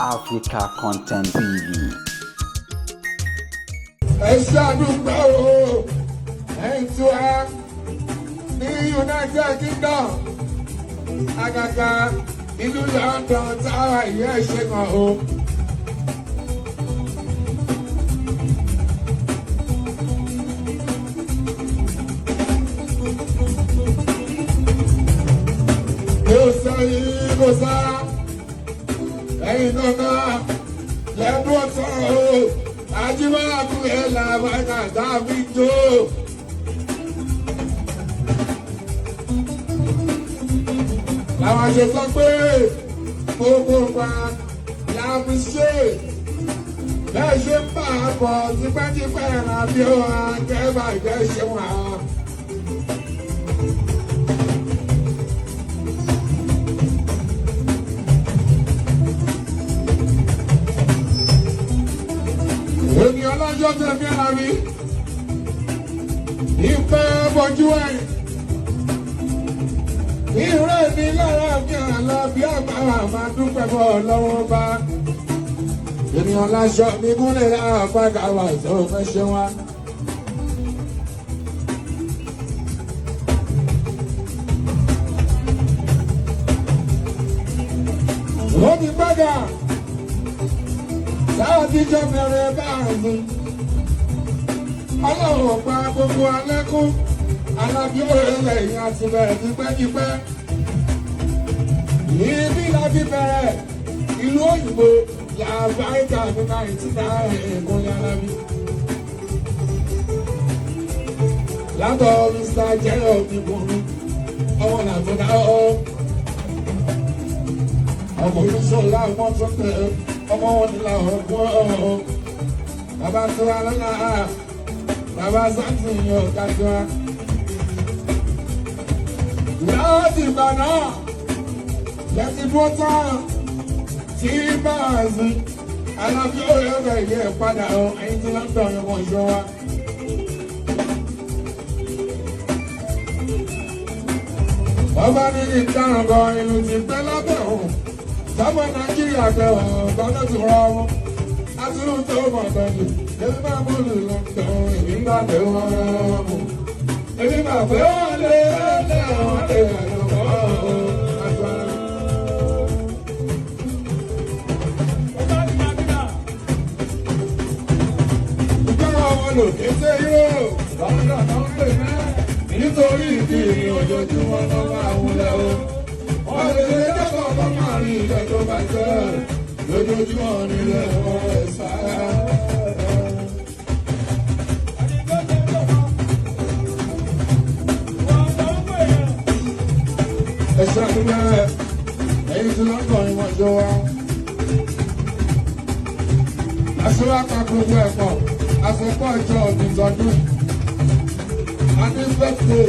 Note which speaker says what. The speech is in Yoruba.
Speaker 1: Africa Content TV.
Speaker 2: Ẹ ṣàdúpẹ́ o, ẹ̀yin tí wá ní United Kingdom, àgàgà ìlú London táwa ìyá ẹ̀ ṣe kàn o. Yóò sọ yìí kò sá ẹ̀yin kankan lẹ́nu ọ̀tọ̀ o, ajímọ́lákùnrin làwọn àgbà jó. Làwọn ṣe sọ pé gbogbo wa la fi ṣe bẹ́ẹ̀ ṣe ń bá a bọ̀ tipẹ́tipẹ́ àbí ó akẹ́bà ìgbẹ́ ṣe wà. Ènìyàn lọ́jọ́ tẹ̀mí ara mi ìfẹ́ bọ́jú ẹ̀yìn. Ìrẹ́ mi lára mi àlọ́ bí àgbàrá máa dúpẹ́ bọ́ lọ́wọ́ bá. Ènìyàn láṣọ mi gúnlẹ̀ láàpákà wà tó fẹ́ ṣe wá. Ó ti gbọ́dọ̀ sáà tí jọ bẹ̀rẹ̀ báàgì. Ọlọ́run ọ̀pá gbogbo alẹ́kún alábí òrèlè yìí àti bẹ̀rẹ̀ tipẹ́tipẹ́. Ibi la fi bẹ̀rẹ̀ ìlú òyìnbó làbáìkà ní 99 ìkúnlẹ̀ alábí. Látọ̀ Mr. Jerome Ìbùnú, ọmọ làtúndà ọ́. Ọmọ olùsọ̀lá ọmọ tó tẹ̀ ọmọ wọn ni làwọn gbọ́ ọ́. Bàbá tó wà lọ́la, bàbá sáǹtì yóò ká tó wá. Láti ìgbà náà lẹ́sìn dúró tán tí báàzì alábí òye ìyẹ́ padà ọ ẹyin tí London yóò mọ̀ ṣọ́ wa. Ọba ní ìdáhùn gan ìlú ti pẹ́ lábẹ́ òun. Sọ́mọ Nàìjíríà kẹwàá ọ̀gá ló ti rọ ọmọ. Àtúrò tó mọ̀ tọ́jú. Èmi máa mú lù London, èmi máa pè wọ́n mú. Èmi máa pè wọ́n lé lé wọ́n lé lọ́wọ́ agbára. Ìjọba wọn lò kété yóò lọ́dọ̀ tó ń pè mẹ́. Nítorí ìdí ojoojúmọ́ ló máa wúlẹ̀ o. Wọ́n lè lè dẹ́kọ̀ ọmọ máa rí ilẹ̀ tó bá jẹ́. Lójoojúmọ́ nílẹ̀ wọn ẹ̀ sára. Ẹ ṣàdúrà ẹ̀yin tí London ni wọ́n jọ wá. Aṣọ́wáka gbogbo ẹ̀pọ̀, àsopọ̀ ìjọ òbítọ́dún. A ní birthday